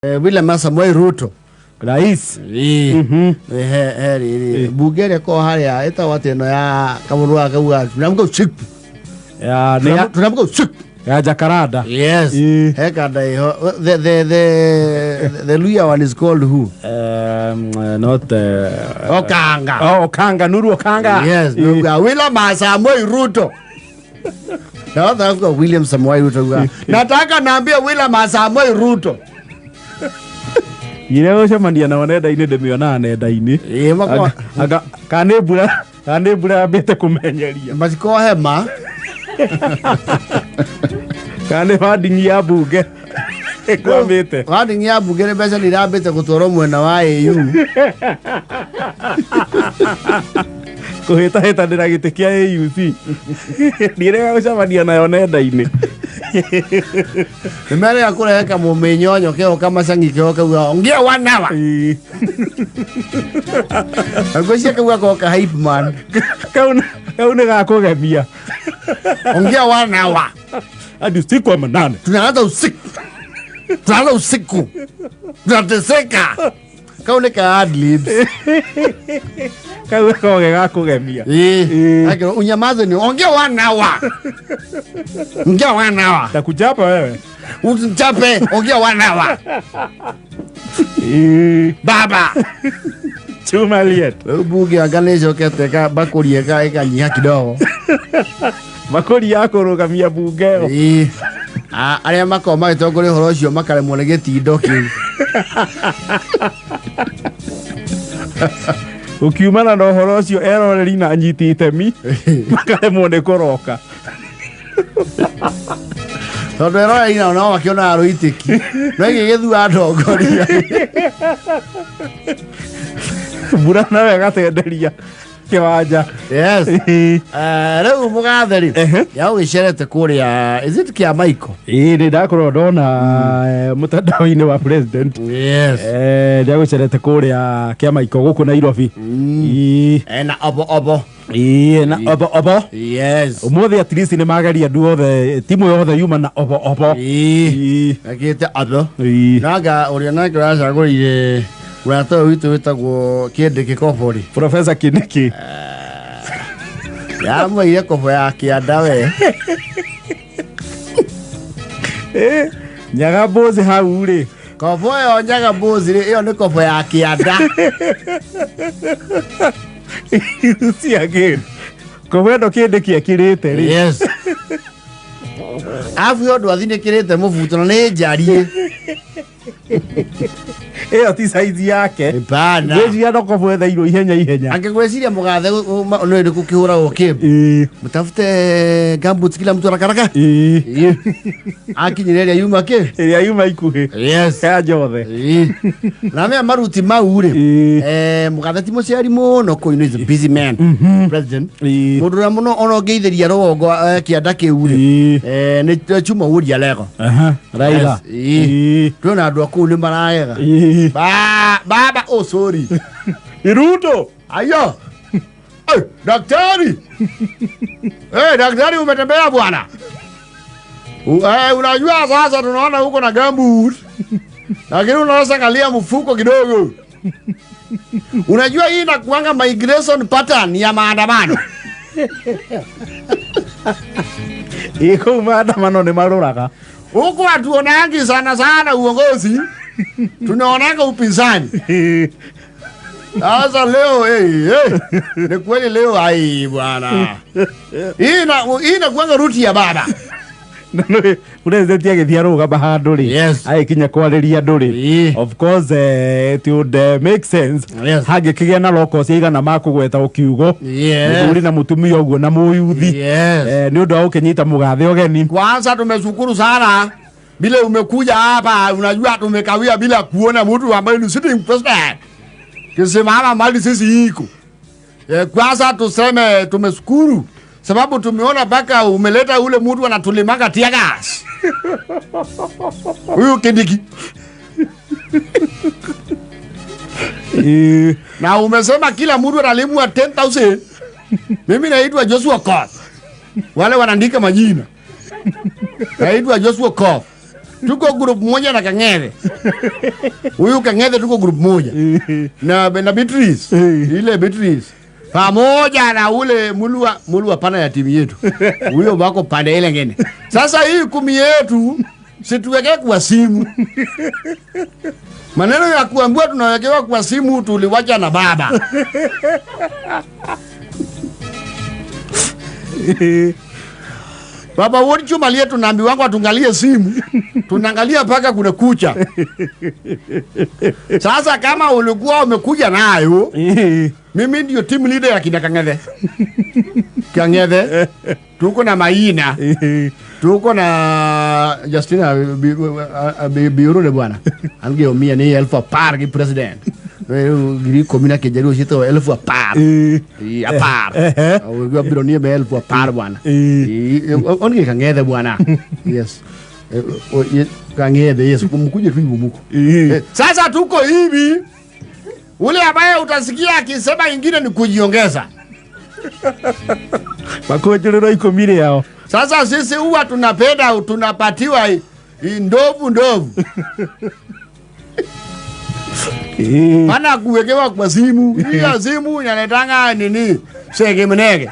William Samoei Ruto. Rais. Ĩĩ. He rĩrĩ mbunge ĩrĩa ĩkoragwo harĩa ĩtagwo atĩ ĩno ya kamũndũ gaka kauga tunaamka usiku. Ya nĩ ya, Tunaamka usiku. Ya Jacaranda. Yes. Ĩĩ. He kanda ĩho the Luhya one is called who? Not Okanga. Oh, Okanga, Nuru Okanga. Yes. Ĩĩ. Nuga William Samoei Ruto. Na wataka William Samoei Ruto uga, nataka naambie William Samoei Ruto. Ire gũcemania nao nenda-inĩ, ndĩmĩonaga nenda-inĩ. Ĩĩ, Anga kana nĩ mbura, kana nĩ mbura yambĩte kũmenyeria. Matiko hema. Kana nĩ banding ya mbunge ĩkwamĩte. Wandingi ya mbunge nĩ mbeca nĩ irambĩte gũtwarwo mwena wa AU. Kũhĩtahĩtanĩra gĩtĩ kĩa AUC. Ndiĩrĩga gũcemania nayo nenda-inĩ. Nĩ merega kũrehe kamũmĩnyonyo keho kamacangi keho kauga ongea one hour. Ĩĩ. Ngwĩciria kauga koka hype man. Kau nĩ gakũgemia. Ongea one hour. Hadi usiku wa manane. Tunaanza usiku. Tunaanza usiku. Tunateseka. Kau nĩ ka ad libs. Kau gakoragwo gakũgemia. Ĩĩ. Ĩĩ. Akĩrwo, unyamaze ni ongea one hour. Ongea one hour. Takuchapa wewe. Usichape, ongea one hour. Ĩĩ. Baba. Chuma liet. Rĩu mbunge anga nĩ ĩcokete bakũri ĩkanyiha kidogo. Bakũri ya kũrũgamia mbunge ĩyo. Ĩĩ. Arĩa makoragwo magĩtongoria ũhoro ũcio makaremwo nĩ gĩtindo kĩu. Ũkiumana na ũhoro ũcio eroreri na anyiti itemi makaremwo nĩ kũroka. Tondũ eroreri nao no makĩonaga rũitĩki. No ĩgĩgĩthua atongoria. Mbura nayo ĩgatenderia kĩwanja. Yes. Rĩu mũgatheri ya ũgĩcerete kũrĩa, is it Kĩamaiko? Ĩĩ, nĩ ndakorwo ndona mũtandao-inĩ wa president. Yes. Ndagũcerete kũrĩa Kĩamaiko gũkũ Nairobi. Ĩĩ. Ena obo obo. Ĩĩ, na obo obo. Yes. Ũmũthĩ at least nĩ mageria andũ othe, timu yothe yuma na obo obo. Ĩĩ. Ĩĩ. Akĩte obo. Ĩĩ. Nanga ũrĩa nake ũracagũrire mũrata ũyũ witũ wĩtagwo Kĩndĩ Kĩkobori. Professor Kindiki. Yamũire kobo ya kĩanda we. Nyaga mbũzi hau rĩ. Kobo ĩyo nyaga mbũzi rĩ, ĩyo nĩ kobo ya kĩanda. You see again. Kobo ĩno Kindiki ekĩrĩte rĩ. Yes. Arabu ĩyo ndũ athinĩkĩrĩte mũbuto na nĩ njariĩ. Ĩyo ti size yake. Bana. Ngwĩciria no kobo etheirwo ihenya ihenya. Angĩgwĩciria mũgathe nĩ nĩ gũkĩhũragwo kĩmbu. Ĩĩ. Mtafute gumboots kila mtu haraka haraka. Ĩĩ. Ĩĩ. Akinyire ĩrĩa yuma kĩ? Ĩrĩa yuma ikuhĩ. Yes. Ya njothe. Ĩĩ. Na mea maruti mau rĩ. Ĩĩ. Mũgathe ti mũciari mũno kũu, is a busy man. President. Ĩĩ. Mũndũ ũrĩa mũno ona ũngĩithĩria rũgongo kĩanda kĩu rĩ. Ĩĩ. Nĩ Chuma Wuria Lego. Aha. Raila. Yes. Ĩĩ. Ĩĩ. Twĩna andũ a kũu nĩ maragega. Ĩĩ. Baba, oh sorry. Ruto. Ayo. Hey, daktari. Hey, daktari umetembea bwana. Unajua sasa tunaona huko na gumboot. Lakini unaweza angalia mfuko kidogo. Unajua hii inakuanga migration pattern ya maandamano. Ĩĩ, kũu maandamano nĩ marũraga. Huku hatuonangi sana sana uongozi. Tunaonanga upinzani. Sasa leo hey, ni kweli leo ai bwana. Hii inakuanga ruti ya baba. Na nĩ president agĩthiĩ arũgama handũ rĩ. Yes. Agĩkinya kwarĩria andũ rĩ. Ĩĩ. Of course, it would make sense. Yes. Hangĩkĩgĩa na locals igana makũgweta ũkiugo. Yes. Mũthuri na mũtumia ũguo na mũyuthi. Yes. Nĩ ũndũ wa gũkĩnyita mũgathe ũgeni. Kwanza tumeshukuru sana vile umekuja hapa, unajua tumekawia bila kuona mtu ambaye ni sitting president kisimama mali sisi iko. Kwanza tuseme tumeshukuru sababu tumeona mpaka umeleta ule mtu anatulimanga tear gas. Huyu Kindiki. Na umesema kila mtu analimwa 10,000. Mimi naitwa Joshua Koff. Wale wanaandika majina. Naitwa Joshua Koff. Tuko group moja na Kang'ethe. Huyu Kang'ethe tuko group moja na Beatrice, ile Beatrice pamoja na ule Mulwa pana ya timu yetu, huyo wako pande ile ngine. Sasa hii 10 yetu situweke kwa simu. Maneno ya kuambiwa tunawekewa kwa simu tuliwacha na baba. Baba wote chuma lietu tunaambiwa wangu tungalie simu. Tunaangalia paka kuna kucha. Sasa kama ulikuwa umekuja nayo, mimi ndio team leader ya kina Kang'ethe. Kang'ethe tuko na Maina, tuko na Justina Biurune bwana. Angeomia ni 10,000 ki president. Giri komina kejaru shito 10,000. Apar. Wewe biro ni 10,000 bwana. Onge Kang'ethe bwana. Yes. Kang'ethe, yes, mkuje tu hivi muko. Sasa tuko hivi. Ule ambaye utasikia akisema ingine ni kujiongeza. Makonjorero 10 yao. Sasa sisi huwa tunapenda tunapatiwa ndovu ndovu. Pana kuwekewa kwa simu. Hiyo simu inaletanga nini? Sege mnege.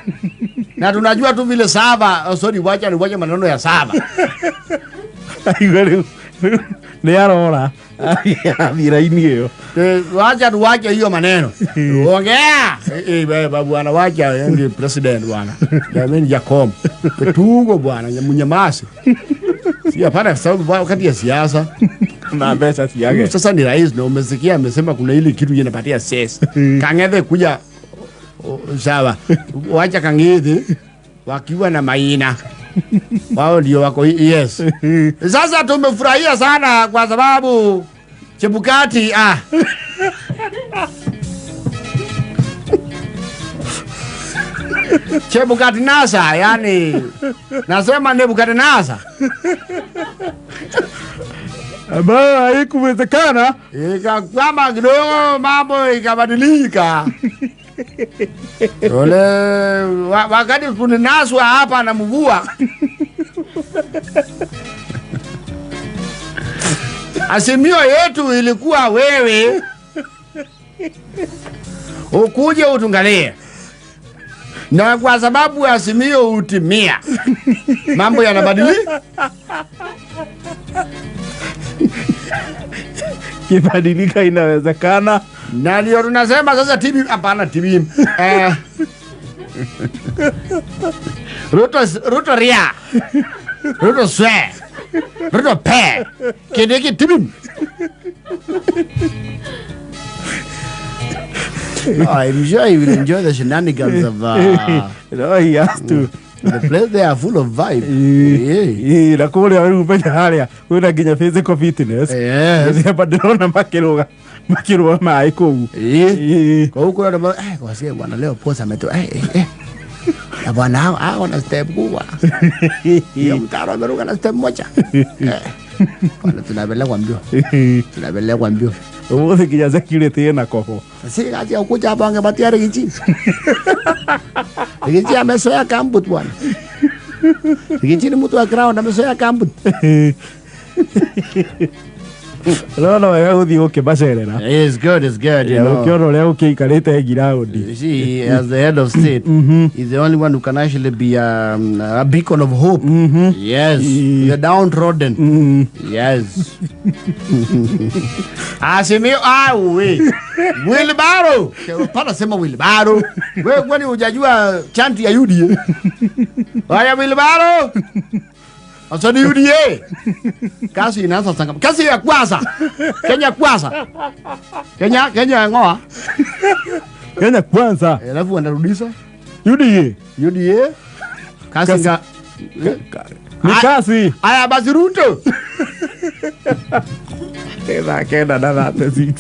Na tunajua tu vile saba, oh, sorry, wacha ni wacha maneno ya saba. Aigua rĩu nĩ arora athira-inĩ ĩyo. Wacha tuwache hiyo maneno. Ongea. Bwana wacha ndiye president bwana. Jamani Jacob. Tugo bwana mnyamasi. Si hapana sababu wakati ya siasa na mbeca ciake. Sasa ni rais na umesikia amesema kuna ile kitu inapatia sesa. Kang'ethe kuja sawa. Wacha Kang'ethe wakiwa na Maina. Wao ndio wako yes. Sasa tumefurahia sana kwa sababu Chebukati Chebukati nasa, yani nasema Nebukadnezar ambayo haikuwezekana. Ikakwama kidogo, mambo ikabadilika. Ole, wakati tulinaswa hapa na mvua. Azimio yetu ilikuwa wewe ukuje utungalie. Na kwa sababu azimio utimia, mambo yanabadilika. Kibadilika inawezekana. Na ndio tunasema sasa TV, hapana TV. Ruto, Ruto ria. Ruto swe. Ruto pe. Kidiki TV. Oh, I'm sure you will enjoy the shenanigans of No, he has to. The place they are full of vibe. Yeah. Na kũrĩa rĩu menya harĩa kwĩna nginya physical fitness. Yes. Nĩgetha ndĩrona makĩrũga maĩ kũu. Yeah. Kwa huko ndio kwa sababu bwana leo posa ametoa Na bwana hao na step kubwa. Hiyo mtaro ameruka na step moja. Bwana tunapelekwa mbio. Tunapelekwa mbio. Ũmũthĩ nginya security ĩna kobo. Si kazi ya kuja hapa wangepatia Rigathi. Rigathi amezoea kambut bwana. Rigathi ni mtu wa ground, amezoea kambut. No, no, wega gũthiĩ gũkĩmacerera. It's good, it's good, you know. Ũkĩona ũrĩa ũkĩikarĩte ground. You see, as the head of state, he's the only one who can actually be a beacon of hope. Yes, the downtrodden. Yes. Asimio, we. Wheelbarrow. Pana sema wheelbarrow. Wewe kwani hujajua chanti ya UDA? Haya wheelbarrow. Sasa ni UDA. Kazi inaanza sanga. Kazi ya kwanza. Kenya kwanza. Kenya ngoa. Kenya kwanza. Alafu wanarudisha UDA. UDA. Kazi Kasi. nga Ni kasi. Aya basi Ruto. 936.